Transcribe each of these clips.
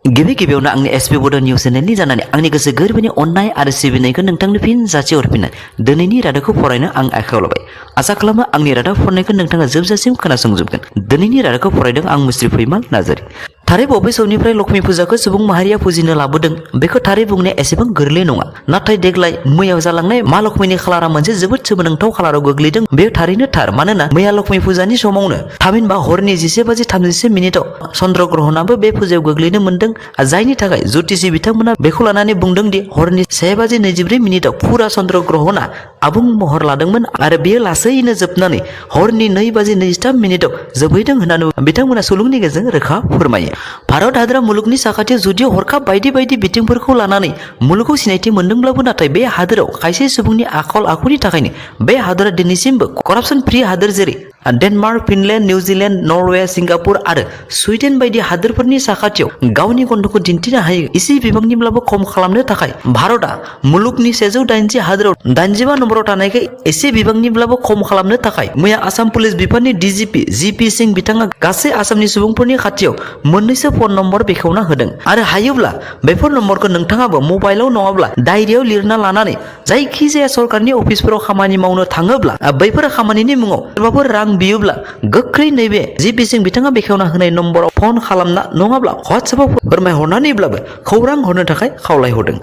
गिबि गिबियावनो आंनि एसपि बड' निउस चेनेलनि जानानै आंनि गोसो गोरबोनि अननाय आरो सिबिनायखौ नोंथांनो फिन जासिहरफिननाय दिनैनि रादाबखौ फरायनो आं आखायाव लाबाय। आसा खालामो आंनि रादाब फरायनायखौ नोंथाङा जोबजासिम खोनासंजोबगोन। दिनैनि रादाबखौ फरायदों आं मुस्रि फैमाल नार्जारी। थारै बबे समनिफ्राय लक्ष्मी फुजाखौ सुबुं माहारिया फुजिनो लाबोदों बेखौ थारै बुंनाया एसेबां गोरलै नङा। नाथाय देग्लाय मैयाव जालांनाय मा लक्ष्मीनि खालारा मोनसे जोबोद सोमोनांथाव खालाराव गोग्लैदों। बेयो थारैनो थार, मानोना मैया लक्ष्मी फुजानि समावनो थामहिनबा हरनि 11:36 चन्द्र ग्रहणाबो बे फुजायाव गोग्लैनो मोन्दों, जायनि थाखाय ज्योतिषी बिथांमोना बेखौ लानानै बुंदों दि हरनि 1:24 फुरा चन्द्र ग्रहणा आबुं महर लादोंमोन आरो बेयो लासैनो जोबनानै हरनि 2:23 जोबहैदों होननानै बिथांमोना सुलुंनि गेजेरजों रोखा फोरमायो। भारत हादरा मुलुगनि साखाथियाव जुदिव हरखाब बायदि बायदि बिथिंफोरखौ लानानै मुलुगखौ सिनायथि मोनदोंब्लाबो नाथाय बे हादोराव खायसे सुबुंनि आखल आखुनि थाखायनो बे हादरा दिनैसिमबो करापसन फ्रि हादोर जेरै Denmark, Finland, New Zealand, Norway, Singapore आरो स्वीडेन बायदि हादोरफोरनि साखाथियाव गावनि गन्थंखौ दिन्थिनो हायो। एसे बिबांनिब्लाबो खम खालामनो थाखाय भारतआ मुलुगनि 180 हादोराव 85 नम्बराव थानायखाय एसे बिबांनिब्लाबो खम खालामनो थाखाय मैया आसाम पुलिस बिफाननि डिजिपि जिपि सिं बिथाङा गासै आसामनि सुबुंफोरनि खाथियाव मोननैसो फन नम्बर बेखेवना होदों आरो हायोब्ला बेफोर नम्बरखौ नोंथाङाबो मबाइलाव नङाब्ला डायरियाव लिरना लानानै जायखिजाया सरकारनि अफिसफोराव खामानि मावनो थाङोब्ला बैफोर खामानिनि मुङाव सोरबाफोर रां बियोब्ला गोख्रै नैबे जिपि सिं बिथाङा बेखेवना होनाय नम्बराव फन खालामना नङाब्ला WhatsAppआव फोरमायहरनानैब्लाबो खौरां हरनो थाखाय खावलायहरदों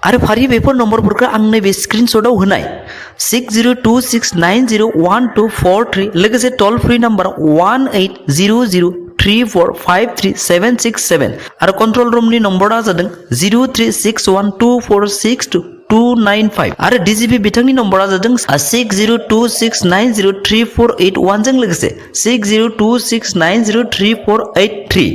आरो फारि बेफोर नम्बरफोरखौ आं नैबे स्क्रिनशटआव होनाय 6026901243 लोगोसे टल फ्रि नाम्बार 180034533767 आरो कन्ट्रोल रुमनि नम्बरा जादों 0361246295 आरो डिजिपि बिथांनि नम्बरा जादों 6026903481 जों लोगोसे 6026903483।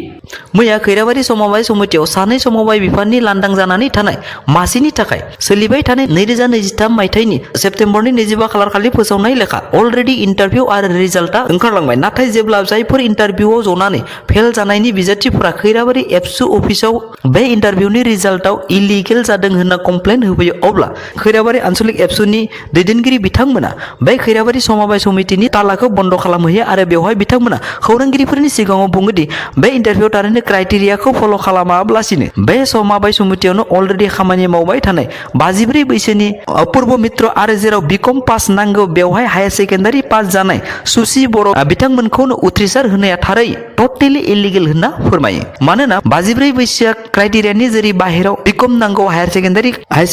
मैया खैराबारि समबाय समितियाव सानै समबाय बिफाननि लांदां जानानै थानाय मासिनि थाखाय सोलिबाय थानाय 2023 मायथाइनि सेप्तेम्बरनि 25 खालार खालि फोसावनाय लेखा अलरेडि इन्टारभिउ आरो रिजाल्टआ ओंखारलांबाय। नाथाय जेब्ला जायफोर इन्टारभिउआव जनानै फेल जानायनि बिजाथिफोरा खैराबारि एबसु अफिसाव बे इन्टारभिउनि रिजाल्टआव इलिगेल जादों होनना कमप्लेन होफैयो, अब्ला खैराबारि आन्चलिक एबसुनि दैदेनगिरि बिथांमोना बे खैराबारि समबाय समितिनि तालाखौ बन्द खालामहैयो आरो बेवहाय बिथांमोना खौरांगिरिफोरनि सिगाङाव बुङो दि बे इन्टारभिउ थारैनो क्राइटेरियाखौ फल' खालामाब्लासिनो बे समबाय समितियावनो अलरेडि खामानि मावबाय थानाय 54 बैसोनि अपूर्ब मित्र आरो जेराव बिकम पास नांगौ बेवहाय हायार सेकेन्डारि पास जानाय सुसि बर' बिथांमोनखौनो उथ्रिसार होनाया थारै टटेलि इलिगेल होनना फोरमायो। मानोना 54 बैसोआ क्राइटेरियानि जेरै बाहेराव बिकम नांगौ हायार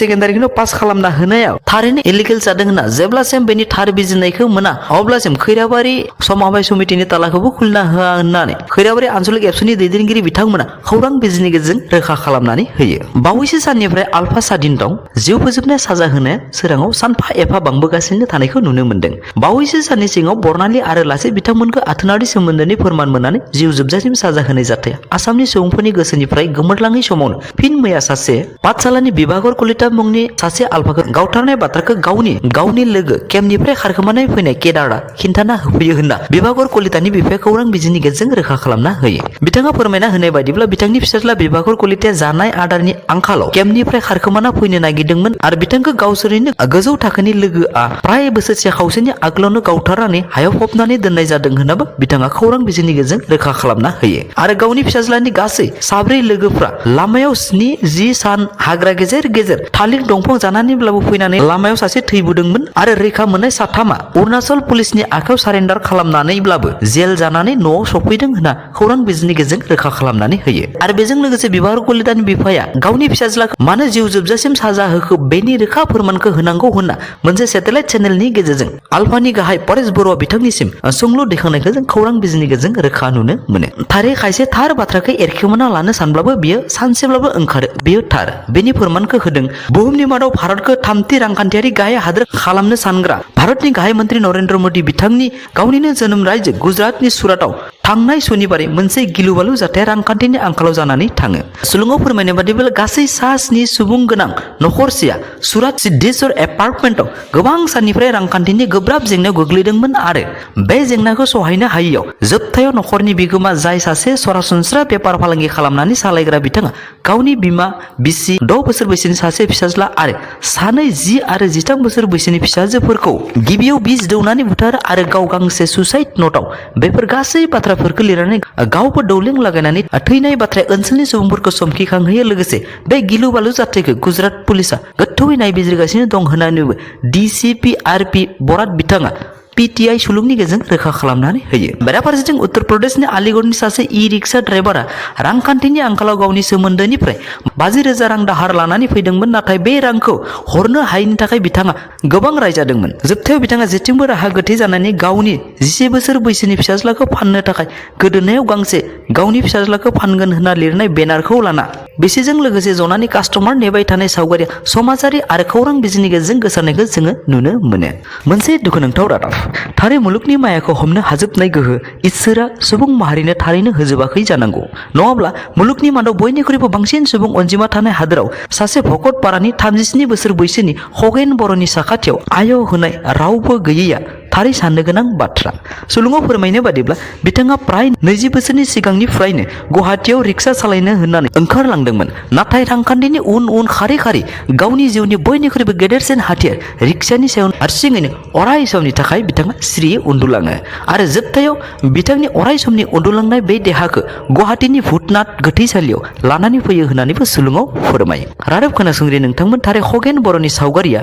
सेकेन्डारिखौ पास खालामना होनाया थारैनो इलिगेल जादों होनना जेब्लासिम बेनि थार बिजिरनायखौ मोना अब्लासिम खैराबारि समबाय समितिनि तालाखौबो खुलिना होआ होननानै खैराबारि आन्चलिक एबसुनि दैदेनगिरि बिथांमोना खौरां बिजोंनि गेजेरजों रोखा खालामनानै होयो। बावैसो साननिफ्राय आल्फा सादिन दं जिउ फोजोबनाय साजा होनाया सोराङाव सानफा एफा बांबोगासिनो थानायखौ नुनो मोन्दों। बावैसो साननि सिगाङाव बर्नालि आरो लासै बिथांमोनखौ आथोनारि सोमोन्दोनि फोरमान मोननानै जिउ जोबजासिम साजा होनाय जाथाया आसामनि सुबुंफोरनि गोसोनिफ्राय गोमोरलाङै समावनो फिन मैया सासे पाठशालानि बिभागर कलिता मुंनि सासे आल्फाखौ गावथारनाय बाथ्राखौ गावनि लोगो केम्पनिफ्राय खारखोमानाय फैनाय केदारआ खिन्थाना होफैयो होनना बिभागर कलितानि बिफाया खौरां बिजोंनि गेजेरजों रोखा खालामना होयो। बिथाङा फोरमायना होनाय बायदिब्ला बिथांनि फिसाज्ला बिभागर कलिताया जानाय आदारनि आंखालाव केम्पनिफ्राय खारखोमाना फैनो नागिरदोंमोन आरो बिथांखौ गावसोरनिनो गोजौ थाखोनि लोगोआ प्राय बोसोरसे खावसेनि आगोलावनो गावथारनानै हायाव फबनानै दोननाय जादों होननाबो बिथाङा खौरां बिजोंनि गेजेरजों रोखा खालामना होयो। आरो गावनि फिसाज्लानि गासै 4 लोगोफ्रा लामायाव 7-10 सान हाग्रा गेजेर गेजेर थालिर दंफां जानानैब्लाबो फैनानै लामायाव सासे थैबोदोंमोन आरो रैखा मोननाय 3आ अरुणाचल पुलिसनि आखायाव सारेन्डार खालामनानैब्लाबो जेल जानानै न'आव सफैदों होनना खौरां बिजोंनि गेजेरजों रोखा खालामनानै होयो। आरो बेजों लोगोसे बिभागर कलितानि बिफाया गावनि फिसाज्लाखौ मानो जिउ जोबजासिम साजा होखो बेनि रोखा फोरमानखौ होनांगौ होनना मोनसे सेटेलाइट चेनेलनि गेजेरजों आल्फानि गाहाय परेश बरुवा बिथांनिसिम सोंलु दैखांनायखौ जों खौरां बिजोंनि गेजेरजों रोखा नुनो मोनो। थारै खायसे थार बाथ्राखौ एरखेवना लानो सानब्लाबो बियो सानसेब्लाबो ओंखारो, बियो थार। बेनि फोरमानखौ होदों बुहुमनि मादाव भारतखौ 3थि रांखान्थियारि गाहाय हादोर खालामनो सानग्रा भारतनि गाहाय मन्त्रि नरेन्द्र मोदी बिथांनि गावनिनो जोनोम रायजो गुजरातनि सुरातआव थांनाय सनिबारै मोनसे गिलुबालु जाथाया रांखान्थिनि आंखालाव जानानै थाङो। सुलुङाव फोरमायनाय बादिब्ला गासै 7 सुबुं गोनां नखरसेया सुरात सिद्धेश्वर एपार्टमेन्टआव गोबां साननिफ्राय रांखान्थिनि गोब्राब जेंनायाव गोग्लैदोंमोन आरो बे जेंनाखौ सहायनो हायैयाव जोबथायाव नखरनि बिगोमा जाय सासे सरासनस्रा बेपार फालांगि खालामनानै सालायग्रा बिथाङा गावनि बिमा बिसि 6 बोसोर बैसोनि सासे फिसाज्ला आरो 2 10 आरो 13 बोसोर बैसोनि फिसाजोफोरखौ गिबियाव बिस दौनानै बुथारो आरो गाव गांसे सुसाइड नटआव बेफोर गासै बाथ्रा बाथ्राफोरखौ लिरनानै गावबो दौलें लागायनानै थैनाय बाथ्राया ओनसोलनि सुबुंफोरखौ समखिखांहोयो लोगोसे बे गिलु बालु जाथायखौ गुजरात पुलिसा गोथौयै नायबिजिरगासिनो दं होननानैबो DCP RP बराद बिथाङा PTI सुलुंनि गेजेरजों रोखा खालामनानै होयो। बेराफारसेथिं उत्तर प्रदेशनि आलिगड़नि सासे रिक्सा ड्राइभारा रांखान्थिनि आंखालाव गावनि सोमोन्दोनिफ्राय 50,000 रां दाहार लानानै फैदोंमोन, नाथाय बे रांखौ हरनो हायैनि थाखाय बिथाङा गोबां रायजादोंमोन। जोबथायाव बिथाङा जेथिंबो राहा गोथे जानानै गावनि 10 बोसोर बैसोनि फिसाज्लाखौ फाननो थाखाय गोदोनायाव गांसे गावनि फिसाज्लाखौ फानगोन होनना लिरनाय बेनारखौ लाना बिसिजों लोगोसे जनानै कास्टमार नेबाय थानाय सावगारिया समाजारि आरो खौरां बिजोंनि गेजेरजों गोसारनायखौ जोङो नुनो मोनो। मोनसे दुखुनांथाव रादाब, थारै मुलुगनि मायाखौ हमनो हाजोबनाय गोहो इसोरा सुबुं माहारिनो थारैनो होजोबाखै जानांगौ। नङाब्ला मुलुगनि मादाव बयनिख्रुइबो बांसिन सुबुं अनजिमा थानाय हादोराव सासे भकतपारानि 37 बोसोर बैसोनि खगेन बर'नि साखाथियाव आय होनाय रावबो गैयैया थारै साननो गोनां बाथ्रा। सुलुङाव फोरमायनाय बादिब्ला बिथाङा प्राय 20 बोसोरनि सिगांनिफ्रायनो गुवाहाटीयाव रिक्सा सालायनो होननानै ओंखारलांदोंमोन, नाथाय रांखान्थिनि उन उन खारै खारै गावनि जिउनि बयनिख्रुइबो गेदेरसिन हाथियार रिक्सानि सायाव हारसिङैनो अराय समनि थाखाय बिथाङा स्रियै उन्दुलाङो आरो जोबथायाव बिथांनि अराय समनि उन्दुलांनाय बे देहाखौ गुवाहाटीनि भुतनाथ गोथैसालियाव लानानै फैयो होननानैबो सुलुङाव फोरमायो। रादाब खोनासंगिरि नोंथांमोन, थारै खगेन बर'नि सावगारिया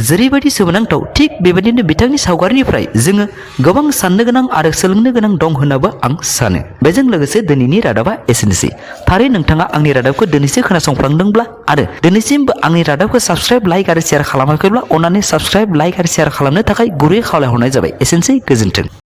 जेरैबायदि सोमोनांथाव, थिग बेबायदिनो बिथांनि सावगारिनिफ्राय जोङो गोबां साननो गोनां आरो सोलोंनो गोनां दं होननाबो आं सानो। बेजों लोगोसे दिनैनि रादाबा एसेनोसै। थारै नोंथाङा आंनि रादाबखौ दिनैसो खोनासंफ्लांदोंब्ला आरो दिनैसिमबो आंनि रादाबखौ साबस्क्राइब, लाइक आरो शेयार खालामाखैब्ला अन्नानै साबस्क्राइब, लाइक आरो शेयार खालामनो थाखाय गुरै खावलायहरनाय जाबाय। एसेनोसै, गोजोन्थों।